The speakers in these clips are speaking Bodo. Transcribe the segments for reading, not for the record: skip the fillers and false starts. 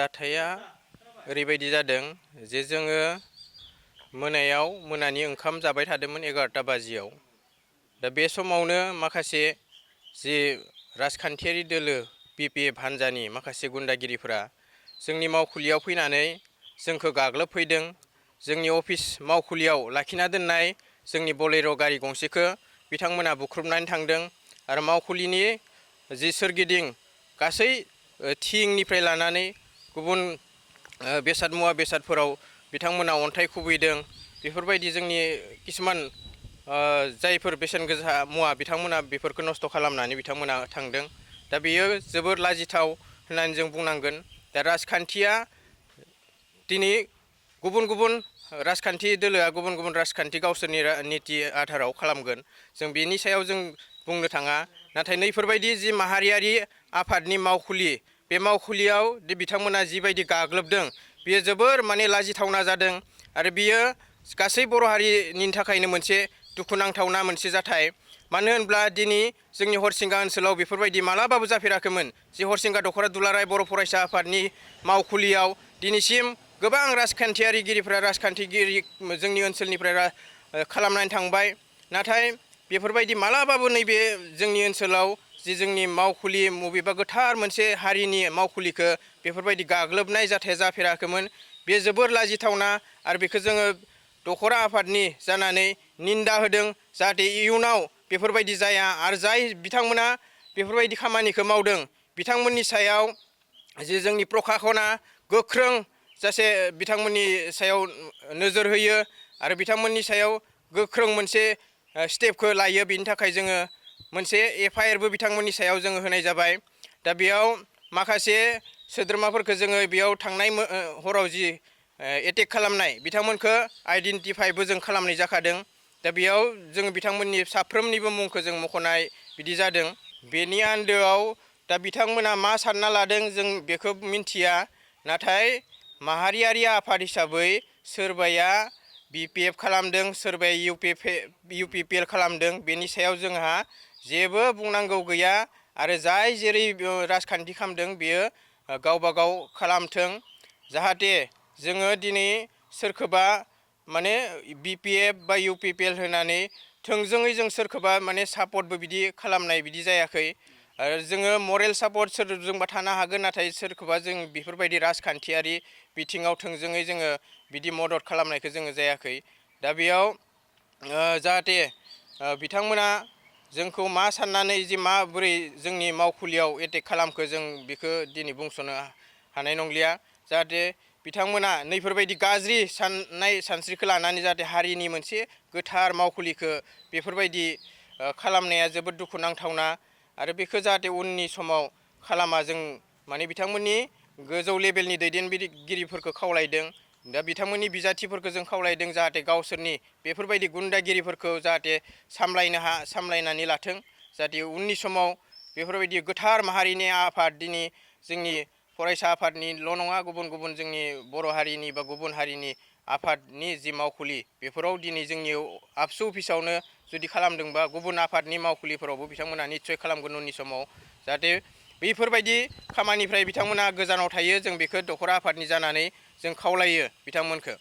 जाथाया ओरैबायदि जादों जे जोङो मोनानि ओंखाम जाबाय थादोंमोन 11टा बाजियाव। दा बे समावनो माखासे जि राजखान्थियारि दोलो BPF हान्जानि माखासे गुन्दागिरिफोरा जोंनि मावखुलियाव फैनानै जोंखौ गाग्लोबफैदों। जोंनि अफिस मावखुलियाव लाखिना दोननाय जोंनि बलेर' गारि गंसेखौ बिथांमोना बुख्रुबनानै थांदों आरो मावखुलिनि जि सोरगिदिं गासै थिंनिफ्राय लानानै गुबुन मुवा बेसादफोराव बिथांमोना अन्थाइ खुबैदों। बेफोरबायदि जोंनि किसुमान जायफोर बेसेन गोसा मुवा बिथांमोना बेफोरखौ नस्थ' खालामनानै बिथांमोना थांदों। दा बेयो जोबोर लाजिथाव होननानै जों बुंनांगोन। दा राजखान्थिया दिनै गुबुन गुबुन राजखान्थि दोलोआ गुबुन गुबुन राजखान्थि गावसोरनि निति आधाराव खालामगोन। जों बेनि सायाव जों बुंनो थाङा। नाथाय नैफोरबायदि जि माहारियारि आफादनि मावखुलि, बे मावखुलियाव बिथांमोना जिबायदि गाग्लोबदों बेयो जोबोर लाजिथावना जादों आरो बियो गासै बर' हारिनि थाखायनो मोनसे दुखुनांथावना मोनसे जाथाय। मानो होनब्ला दिनै जोंनि हरसिंगा ओनसोलाव बेफोरबायदि मालाबाबो जाफेराखैमोन। जे हरसिंगा दख'रा दुलाराय बर' फरायसा आफादनि मावखुलियाव दिनैसिम गोबां राजखान्थिगिरिफ्रा जोंनि ओनसोलनिफ्राय खालामनानै थांबाय। नाथाय बेफोरबायदि मालाबाबो नैबे जोंनि ओनसोलाव जि जोंनि मावखुलि बबेबा गोथार मोनसे हारिनि मावखुलिखौ बेफोरबायदि गाग्लोबनाय जाथाया जाफेराखैमोन। बे जोबोर लाजिथावना आरो बेखौ जोङो दख'रा आफादनि जानानै निन्दा होदों। जाहाथे इयुनाव बेफोरबायदि जाया आरो जाय बिथांमोना बेफोरबायदि खामानिखौ मावदों बिथांमोननि सायाव जे जोंनि प्रखाखना गोख्रों जासे बिथांमोननि सायाव नोजोर होयो आरो बिथांमोननि सायाव गोख्रों मोनसे स्टेपखौ लायो। बेनि थाखाय जोङो मोनसे FIR बो बिथांमोननि सायाव जोङो होनाय जाबाय। दा बेयाव माखासे सोद्रोमाफोरखौ जोङो बेयाव थांनाय हराव जि एटेक खालामनाय बिथांमोनखौ आइडेन्टिफाइबो जों खालामनाय जाखादों। दा बेयाव जोङो बिथांमोननि साफ्रोमनिबो मुंखौ जों मख'नाय बिदि जादों। बेनि आन्दोआव दा बिथांमोना मा सानना लादों जों बेखौ मिन्थिया। नाथाय माहारियारि आफाद हिसाबै सोरबाया BPF खालामदों, सोरबाया UPPL खालामदों, बेनि सायाव जोंहा जेबो बुंनांगौ गैया आरो जाय जेरै राजखान्थि खालामदों बेयो गावबा गाव खालामथों। जाहाथे जोङो दिनै सोरखौबा BPF बा UPPL होनानै थोंजोङै जों सोरखौबा सापर्टबो बिदि खालामनाय बिदि जायाखै। आरो जोङो मरेल सापर्ट सोरजोंबा थानो हागोन, नाथाय सोरखौबा जों बेफोरबायदि राजखान्थियारि बिथिङाव थोंजोङै जोङो बिदि मदद खालामनायखौ जोङो जायाखै। दा बेयाव जाहाथे बिथांमोना जोंखौ मा साननानै जे माबोरै जोंनि मावखुलियाव एटेक खालामखो जों बेखौ दिनै बुंस'नो हानाय नंलिया। जाहाथे बिथांमोना नैफोरबायदि गाज्रि साननाय सानस्रिखौ लानानै जाहाथे हारिनि मोनसे गोथार मावखुलिखौ बेफोरबायदि खालामनाया जोबोद दुखुनांथावना आरो बेखौ जाहाथे उननि समाव खालामा जों बिथांमोननि गोजौ लेभेलनि दैदेनगिरिफोरखौ खावलायदों। दा बिथांमोननि बिजाथिफोरखौ जों खावलायदों जाहाथे गावसोरनि बेफोरबायदि गुन्दागिरिफोरखौ जाहाथे सामलायनानै लाथों। जाहाथे उननि समाव बेफोरबायदि गोथार माहारिनि आफाद दिनै जोंनि फरायसा आफादनिल' नङा, गुबुन गुबुन जोंनि बर' हारिनि बा गुबुन हारिनि आफादनि जि मावखुलि बेफोराव दिनै जोंनि आबसु अफिसावनो जुदि खालामदोंबा गुबुन आफादनि मावखुलिफोरावबो बिथांमोना निस्सय खालामगोन उननि समाव। जाहाथे बेफोरबायदि खामानिफ्राय बिथांमोना गोजानाव थायो जों बेखौ दख'रा आफादनि जानानै जों खावलायो बिथांमोनखौ।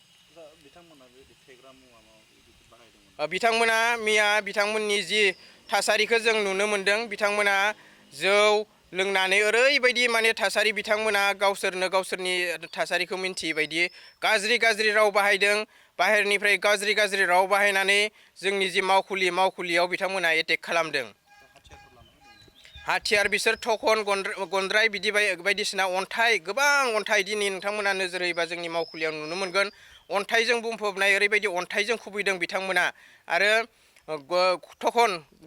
बिथांमोननि जि थासारिखौ जों नुनो मोनदों, बिथांमोना जौ लोंनानै ओरैबायदि थासारि बिथांमोना गावसोरनि थासारिखौ मिन्थियै बायदि गाज्रि राव बाहायदों। बाहेरनिफ्राय गाज्रि राव बाहायनानै जोंनि जि मावखुलियाव बिथांमोना एटेक खालामदों। हाथियार बिसोर थखन गनद्राय बिदि बायदिसिना गोबां अन्थाइ दिनै नोंथांमोना नोजोर होयोबा जोंनि मावखुलियाव नुनो मोनगोन। अन्थाइजों बुंफबनाय ओरैबायदि अन्थाइजों खुबैदों बिथांमोना आरो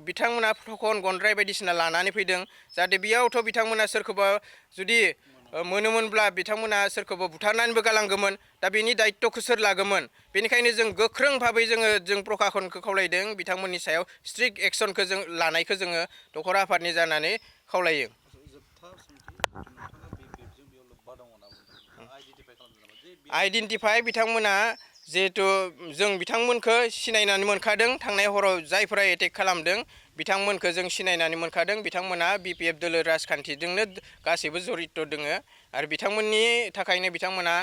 बिथांमोना थखन गनद्राय बायदिसिना लानानै फैदों। जाहाथे बेयावथ' बिथांमोना सोरखौबा जुदि मोनोमोनब्ला बिथांमोना सोरखौबा बुथारनानैबो गालांगौमोन। दा बेनि दायित्वखौ सोर लागौमोन? बेनिखायनो जों गोख्रों भाबै जों प्रखाखनखौ खावलायदों बिथांमोननि सायाव स्ट्रिक्ट एक्सनखौ जों लानायखौ जोङो दख'रा आफादनि जानानै खावलायो। आइडेन्टिफाइ बिथांमोना जिहेथु जों बिथांमोनखौ सिनायनानै मोनखादों थांनाय हराव जायफोरा एटेक खालामदों बिथांमोनखौ जों सिनायनानै मोनखादों बिथांमोना BPF दोलो राजखान्थिजोंनो गासैबो जरित दोङो आरो बिथांमोननि थाखायनो बिथांमोना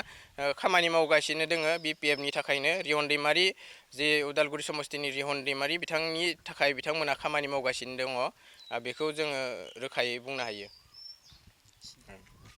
खामानि मावगासिनो दोङो BPFनि थाखायनो रिहन दैमारि जे उदालगुरि समस्तिनि रिहन दैमारि बिथांनि थाखाय बिथांमोना खामानि मावगासिनो दङ बेखौ जोङो रोखायै बुंनो हायो।